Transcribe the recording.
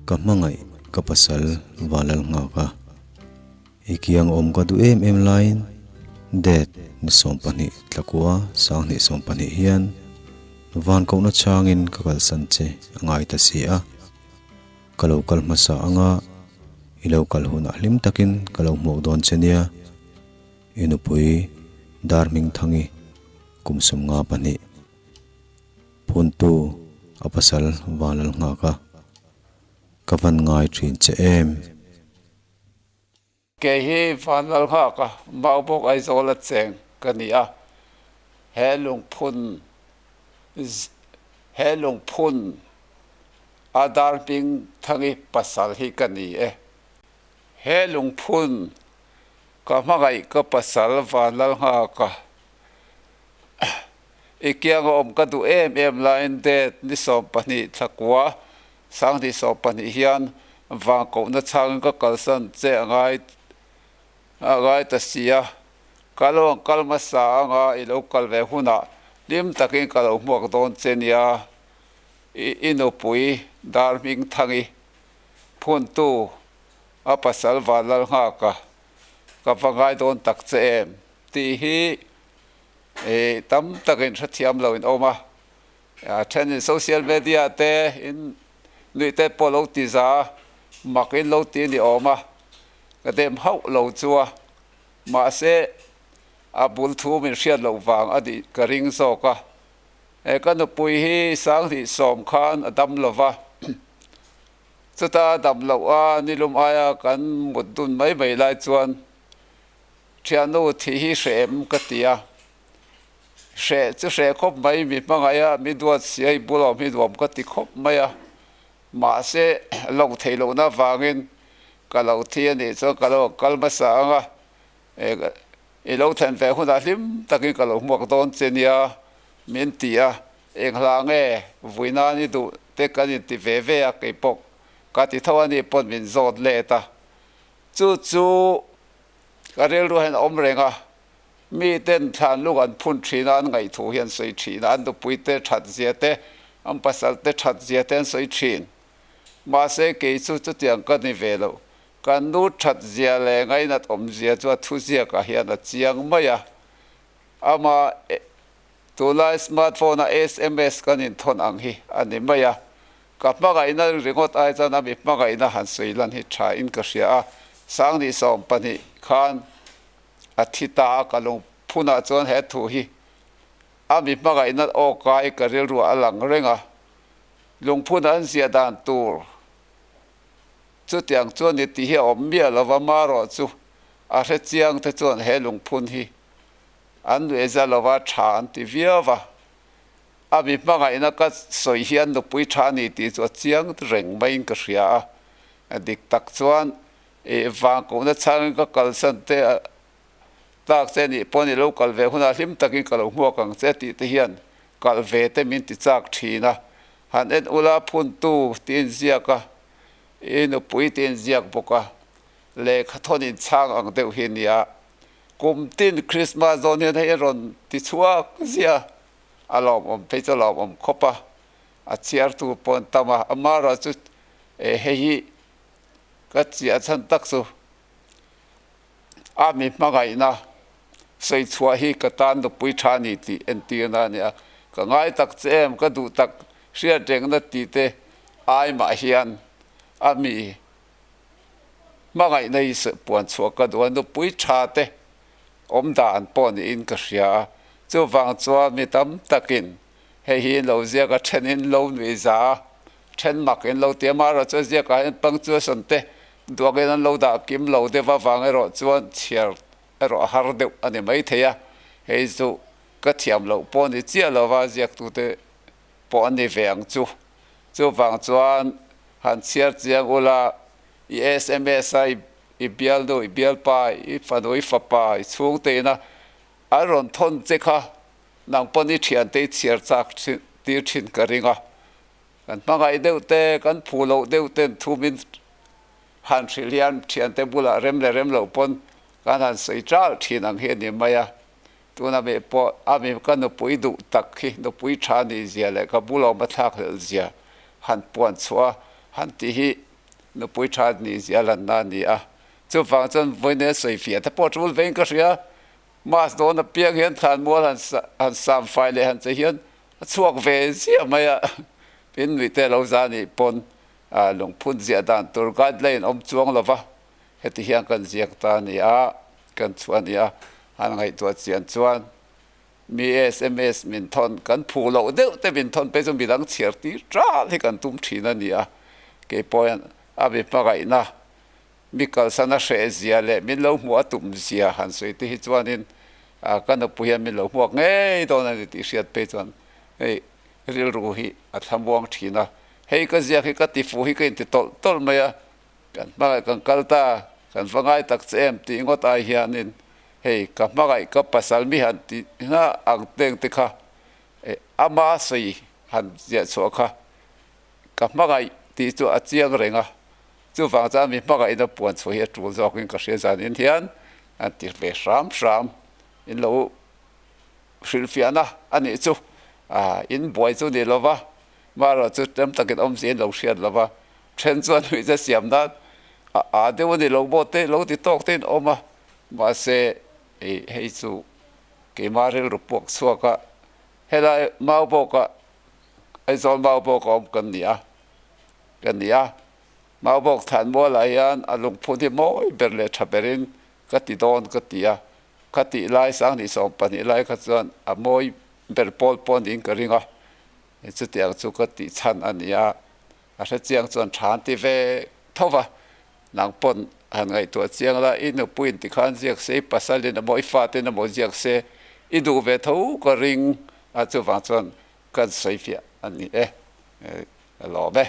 Ka hmangaih ka pasal Valal nghak a, i kiang awm ka duh em em laiin date ni 12 tlakua 2020 hian van kohna changin ka kalsan che a ngai ta si a. Ka lo kal hmasa anga i lo kal hunah hlim takin ka lo hmuak dawn che nia. I nupui Darhmingthangi kum 52 Phuntu a pasal Vanlal nghak a, ka van ngai thin che em? Kei hi Vanlal nghak a, Maubawk Aizawl a cheng ka ni a, he lungphun he lungphun a Darhmingthangi pasal hi ka ni e. He lungphun ka hmangaih ka pasal Vanlal nghak a, I kianga awm ka duh em em laiin date ni 12 thlakua 2020 hian vang kohna chhangin ka kalsan che a ngai a ngai ta si a, ka lo ang kal hmasa anga i lo kal ve hunah hlim takin ka lo hmuak dawn che nia. I i nupui Darhmingthangi phuntu a pasal Vanlalnghaka ka va ngai dawn tak che em tih hi I tam takin hrethiam lo in awm a, a then in social media te in nuih te pawh lo ti za a, mak in lo ti ni awm a, ka dem hauh lo chu a, mahse a bul thu min hriat loh vang a nih ka ring zawk a, he ka nupui hi 2010 khan a dam lo va, chuta a dam loh a nilum aia kan mut dun mai mai lai chuan Thiannu thih hi hreh em ka ti a, hreh chu hreh khawp mai, mi hmangaih a, mi duat si a, i bul awm hi nuam ka ti khawp mai a, mahse lo theih lohna avangin ka lo thi a nih chuan ka lo kal hmasa ang a, i lo then ve hunah hlim takin ka lo hmuak dawn che nia min ti a, eng hla nge vui nan i duh te kan inti ve ve a, keipawh ka ti tho a nih pawn min zawt let a, chu chu Ka rilru hian a awm reng a, mi ten thlan lung an phun thin a, an ngaihthu hi an sawi thin a, an nupui te that zia te, an pasal te that zia te an sawi thin. Mahse kei chu chutiang ka ni ve lo. Kan nu that zia leh ngainat awm zia chu a thuziakah hian a chiang mai a. Ama tunlai smartphone a sms kan inthawn ang hi a ni mai a. Ka hmangaihna ringawt ai chuan a mi hmangaihna han sawi lan hi tha in ka hria a, 2020 khan a thi ta a, ka lungphunah chuan he thu hi a mi hmangaihna aw kai ka rilruah a lang reng a, lungphun an ziah dan tur chutiang chuan ni tih hi a awm miah lo va, marawh chu a hre chiang te chuan he lungphun hi an nuihza lo va, tha an ti viau va. A mi hmangaihna ka sawi hian nupui tha a ni tih chu a chiang reng maiin ka hria a, a dik tak chuan i vang kohna chhangin ka kalsan te tak che nih pawh ni lo kal ve hunah hlim takin ka lo hmuak ang che tih te hian kal ve te min ti chak thin a, han en ula phuntu tiin ziak a, i nupui tiin ziak bawk a, lehkha thawn inchhang ang deuh hi nia, kum tin Christmas dawn hian hei a rawn ti chhuak zia. A lawmawm phei chu a lawmawm khawp a, a chhiartu pawh an tam a, amaherawh chu hei hi ka chiah chhan tak chu a mi hmangaihna sawi chhuah hi ka tan nupui tha a ni tih entirna a ni a, ka ngai tak che em, ka duh tak hriat rengna tih te ai mah hian a mi hmangaihna hi puan chhuah ka duh a, nupui tha te awm dan pawh niin ka hria a, chuvang chuan mi tam takin hei hi lo ziak a, then in lo nui za a, then mak in lo ti a, amaherawh chuan ziakah hian punctuation te duakin an lo dah kim lo deuh avang erawh chuan chhiar erawh a har deuh a ni maithei a, hei chu ka thiam loh pawh ni chiah lova ziaktute pawh a ni ve ang chu. Chuvang chuan han chhiar chiang ula i sms a i bialnu, i bialpa, i fanu, i fapa, i chhungte ina an rawn thawn che kha nang pawn i thiante i chhiar chak tir thin ka ring a. Kan hmangaih deuh te, kan phu loh deuh ten thu min han hrilh hian thiante bulah rem leh rem loh pawn kan han sawi chal thin ang hi a ni mai a. Tuna mi pawh a mi ka nupui duh tak hi nupui tha ni zia leh ka bul awm a thlak hlelh zia han puan chhuah a han tih hi. nupui tha nih zia lanna a ni a. Chuvang chuan vawiin sawi fiah te pawh tul vein ka hria. Mass dawn apiang hian thlanmual han han sam fai leh han che hian a chhuak ve ziah mai a. Tin, nuihte lo za nih pawn lungphun ziah dan tur guideline awm chuang lo va, heti hian kan ziak ta a ni a, kan chhuah a ni a. Han ngaihtuah chian chuan mi sms min thawn kan phu loh deuh te min thawn phei chu midang chhiar tir tal hi kan tum thin a ni a. Keipawh hian a mi hmangaihna Mi kalsan a hreh zia leh min lo hmuh a tum zia han sawi te hi chuanin ka nupui hian min lo hmuak ngei dawn a ni tih hriat phei chuan hei rilru hi a thlamuang thin a. Hei ka ziak hi ka tifuh hi ka inti tawlh tawlh mai a, kan hmangaih kan kal ta, kan va ngai tak che em tih ngawt ai hianin hei ka hmangaih ka pasal mi han tih hna ang teng te kha ama sawi han ziah chhuah kha ka hmangaih tih chu a chiang reng a. Chuvang chuan mi hmangaihna puan chhuah hi a tul zawkin ka hria zanin hian an ti ve hram hram in lo hrilhfiahna a nih chu in buai chu ni lova marawh chu tlem takin awmzia in lo hriat lova then chuan nuih che siam nan a a deuh a ni lo maw te lo ti tawk te in awm a mahse hei chu keimah rilru puak chhuak a helai mau bawk ah Aizawl mau bawk a awm kan ni a. Ka ni a, Maubawk Thanmualah hian a lungphun hi mawi ber leh tha berin ka ti dawn ka ti a, ka tih lai 2020 lai kha chuan a mawi ber pawl pawh niin ka ring a, chutiang chu ka tih chhan a ni a, a hrechiang chuan tha an ti ve tho va, nang pawn han ngaihtuah chiang la, i nupuiin tikhan ziak se, i pasalin emaw i fatein emaw ziak se, i duh ve tho ka ring a, chuvang chuan kan sawi fiah a ni e. A lawm e.